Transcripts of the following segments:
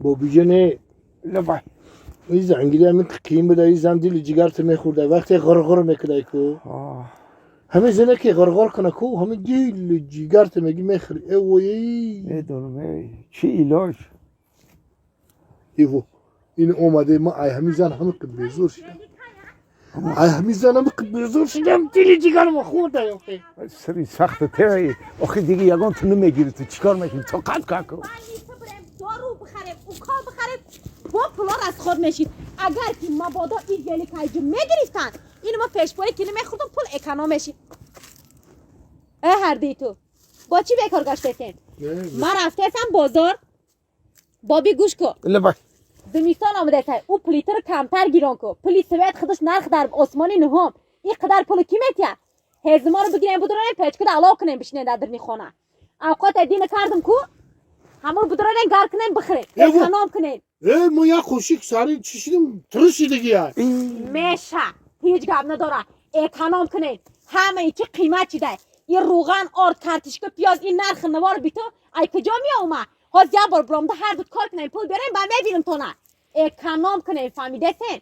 Бобиҷоне. Лабай. Ин зангири ҳамин қиин буда, ин зан дили ҷигарто мехӯрда, вақте ғурғур мекудай ку. Ҳамин зане ки ғурғур куна ку, ҳамин дили ҷигарто меги мехӯри. Э вой. Медонам, эй, чӣ илоҷ? Иво. Ин омаде, ма ай ҳамин зан ҳамин қид безор шидам. Ай ҳамин зан ҳамин қид безор шидам, дили ҷигарма хӯрда охе. Сари сахт те, охи диги ягон ту намегири, ту чикор мекунӣ? Тоқат каку. Дору бихарем, укол бихарем, бо пулор аз худ мешид. Агар ки мабодо ин геликайҷу мегирифтанд, ин ма пешпои ки намехӯрдам, пул эконом мешид. Э, ҳардуи ту бо чӣ бекор гаштесен? Ман рафтесам бозор. Боби, гӯш ку. Лабай. Зимистон омадесай, ӯ плитаро камтар гирон ку. Пули свет худаш нарх дар осмони нуҳум. Ин қадар пулу кӣ метия? Ҳезуморо бигирем, будуронем, печкада алов кунем, бишинем дар дирни хона. Авқоте дина кардам ку, ҳамон будуронем, гар кунем, бихӯрем, эконом кунем. Э, мо як қошиқ сари чишидим, турушидиги я. Меша, ҳеҷ гап надора, эконом кунед. Ҳамаи чи қимат шида. Ин рӯған, орд, картишка, пиёз, ин нархи навор биту ай куҷо меома? Ҳоз як бор биромда, ҳар дуд кор кунем, пул биёрем, ба мебинем тона. Эконом кунем, фаҳмидесен?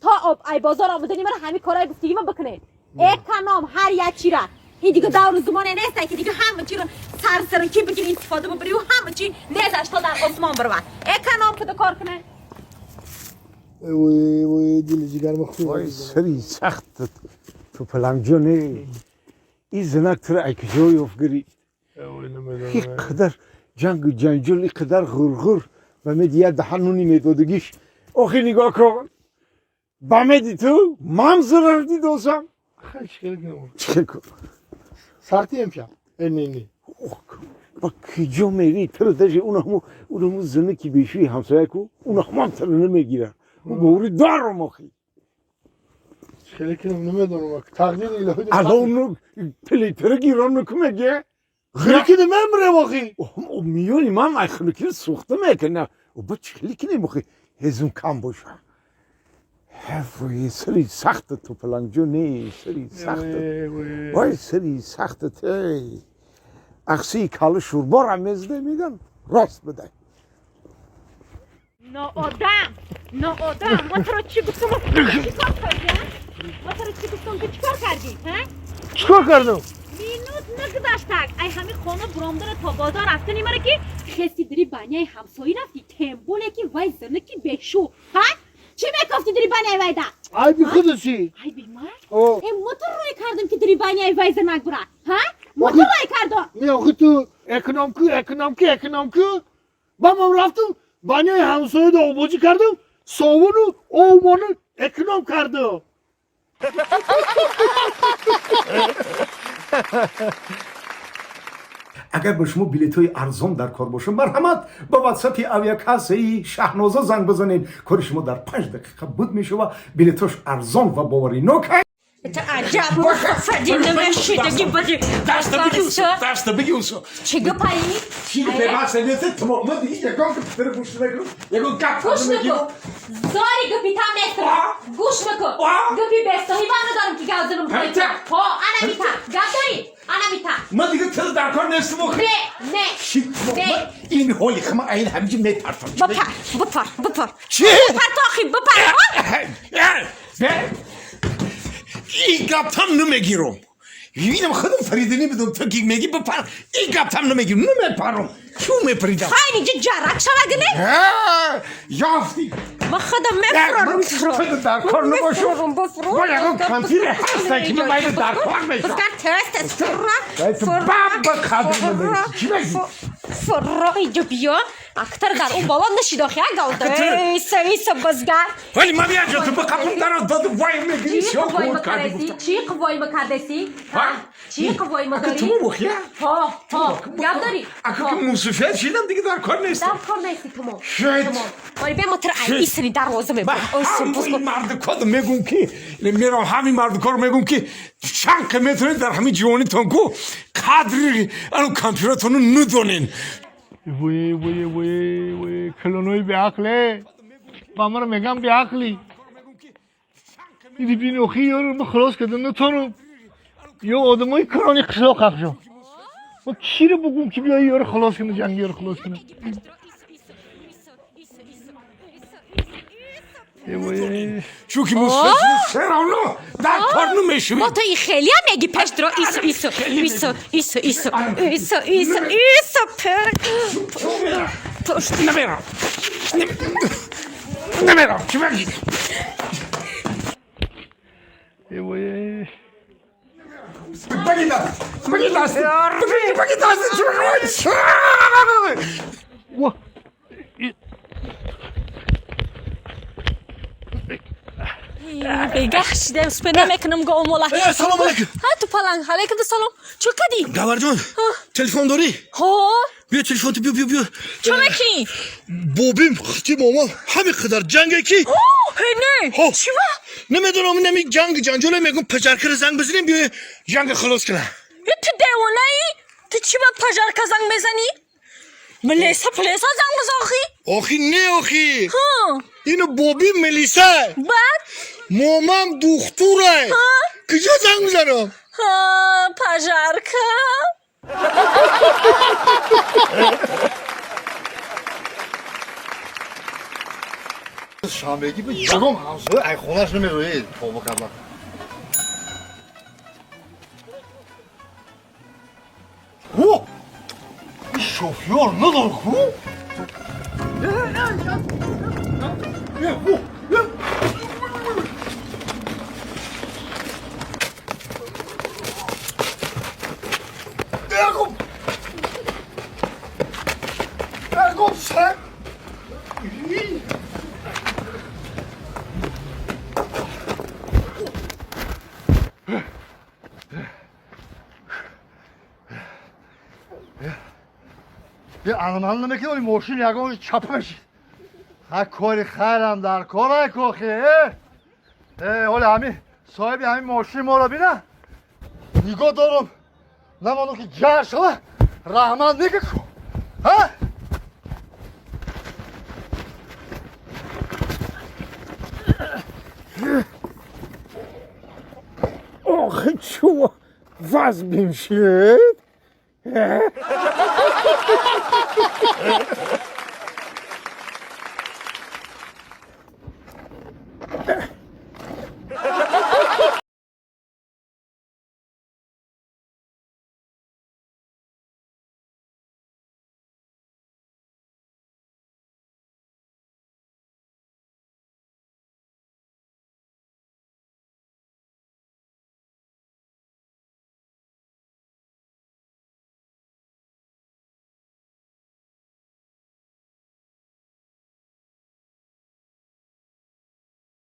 То об ай бозор омадани мара ҳамин корҳои гуфтигима бикунед. Эконом ҳар як чира. Ин дига давру зумоне неста, ки дига ҳама чиро сарсаракӣ бигири, истифода бубариву ҳама чи незаш то дар осмон бирава. Эконом куда кор кунед. Вой, вой, дили ҷигарма Вой, хӯрда. Сари сахт ту, палангҷоне, ин занак туро ай куҷо ёфт гирифт? Ин қадар ҷангу ҷанҷол, ин қадар ғурғур, ба меди як даҳан нуни медодагиш. Охи, нигоҳ кун, ба меди ту ман зарар дидосам. Чӣ кун? Сарти имшаб. Э, не, не. Ба куҷо мери? Туро даже унаму занаки бешӯи ҳамсоя ку, унамам туро намегирад. Боври дорам охи. Хеле кунам, намедонам. Тақдири илоҳӣ. Алон плитаро гирон накумеге. Хеле мемрем охи. Миёни ман ай хунукиро сӯхта мекунам. Ба чӣ хеле кинем охи, ҳезум кам боша? Вой, сари сахта ту, палангҷоне, сари сахта. Вой, сари сахта эй. Ақсии кала шӯрбора мезда, меган, рост бидай. Ноодам, ноодам, ма туро чӣ гуфтам? Чӣ кор кардӣ? Ма туро чӣ гуфтам, ту чӣ кор кардӣ? Чикор кардам? Минут нагузаштак, ай ҳами хона буромдара то бозор рафтани мара ки хести дири баняи ҳамсоӣ рафтӣ, темболе ки вай занаки бешу. Ҳа, чӣ мекофти дири баняи вайда? Айби худаши. Айби ман? Э, мо ту рӯй кардам, ки дири баняи вай занак бура? Ҳа, мо ту рӯй кардам? Не, охи ту эконом ку, эконом ку, эконом ку. Ба ман рафтам, баняи ҳамсояда обозӣ кардам, совуну овмону эконом кардам. Агар ба шумо билетҳои арзон дар кор бошад, марҳамат, ба ватсапи авиакассаи Шаҳноза занг бизанед. Кори шумо дар 5 дақиқа буд мешава. Билетҳош арзон ва боваринок. Аҷаб мушаффади бади. Даста биги усо, даста биги усо. Чӣ гапаи? Чӣ гапе нест, тамом. Ман диги ягон гап гӯш накунам, ягон гап. Гӯш накун, зори гапи там нест, гӯш накун. Гапи бесоҳибам надорам, ки гап занам. Ҳо, ана мита гап дорӣ, ана мита. Ман дига тил дар кор нестам. Не, не. Не, ин ҳоли хама айн ҳамиҷи метарфам. Бипар, бипар, бипар. Чӣ? Бипар, тохи бипар. Ин гаптам намегирам. Инам худам фаридани бидум, ту ки меги бипар, ин гаптам намегирам, намепарам. Чӯ мепаридам? Файн, инҷа ҷарак шавагине. Ёфти. Ман худам мефурорам туро. Ту дар кор набошо. Бо ягон кампире ҳаста, ки ман байда дар кор мешавам. Бизгар тест фура. Баба қадр надорӣ. Чӣ мегӣ? Фура, инҷа биё. Актар дар он боло нишид охи, галда. Иса, иса, бизгар. Вале ман як ҷо ту бақапум дароз доду, вай мегирӣ. Чӣ қуввои макардеси? Чӣ қуввои макардеси? Чӣ қуввои мадорӣ? Ту мухия? Ҳо, ҳо, гап дорӣ? Ака ки мусуфият шидам, дига дар кор нестам. Дар кор нести, тамом. Вале бе мотор ай исри дарвоза мебурам. Ҳамин мардукоду мегум, ки мерам, ҳамин мардукоро мегум, ки чанд қа метавонед дар ҳамин ҷивонитон ку қадри ану компютератону надонен. Вой, вой, вой, вой, калонои беақле. Ба мара мегам беақлӣ. Иди бин, охи ёро ма халос кардам, натонам. Ё одамои калони қишлоқ ҳақшо. Ма киро бугум, ки биёи ёро халос кунам, ҷанги ёро халос кунам? Чунки мо серавно дар кор намешавем. Бо ту и хеле ҳам меги пеш дро исо исо исо исо исо исо исо исо пушт. Намерам. Намерам. Чӣ мегӣ? Баги даст. Баги даст. Баги даст. Чӣ мегӯӣ? Во! Бегаҳ шида успе намекунам го омола. Салом алейкум. Ҳа ту паланг, алейкум салом. Чӣ кадӣ? Гаварҷон, телефон дорӣ? Ҳо. Биё телефон ту, биё, биё, биё. Чӣ мекунӣ? Бобим хити мома ҳамин қадар ҷанге ки. Ҳе не. Ҳо. Чӣ ва? Намедонам, нами ҷанг ҷанҷоле мегум, паҷаркара занг бизанем, биё ҷанга халос кунам. Е, ту девонаӣ? Ту чӣ ба пажарка занг мезанӣ? Милеса пулеса занг бизан охи. Охи не, охи. Ҳо. Ино бобим милиса. Баъд? Момам духтура. Куҷо занг бизанам? Ҳа, пажарка. Шанбегӣ ба ягон ҳамсоя ай хонаш намероед, тобо кардан. О! Шофёр надор ку? Анаман намекунем, мошин ягон чапа мешид. Ха, кори хайрам дар кора кохи. Э, ҳоли ҳами соҳиби ҳамин мошини моро бина. Нигоҳ дорам. Намону ки ҷар шава, раҳмат неки ку. Ҳа? Охи, чӯ вазм бимшид?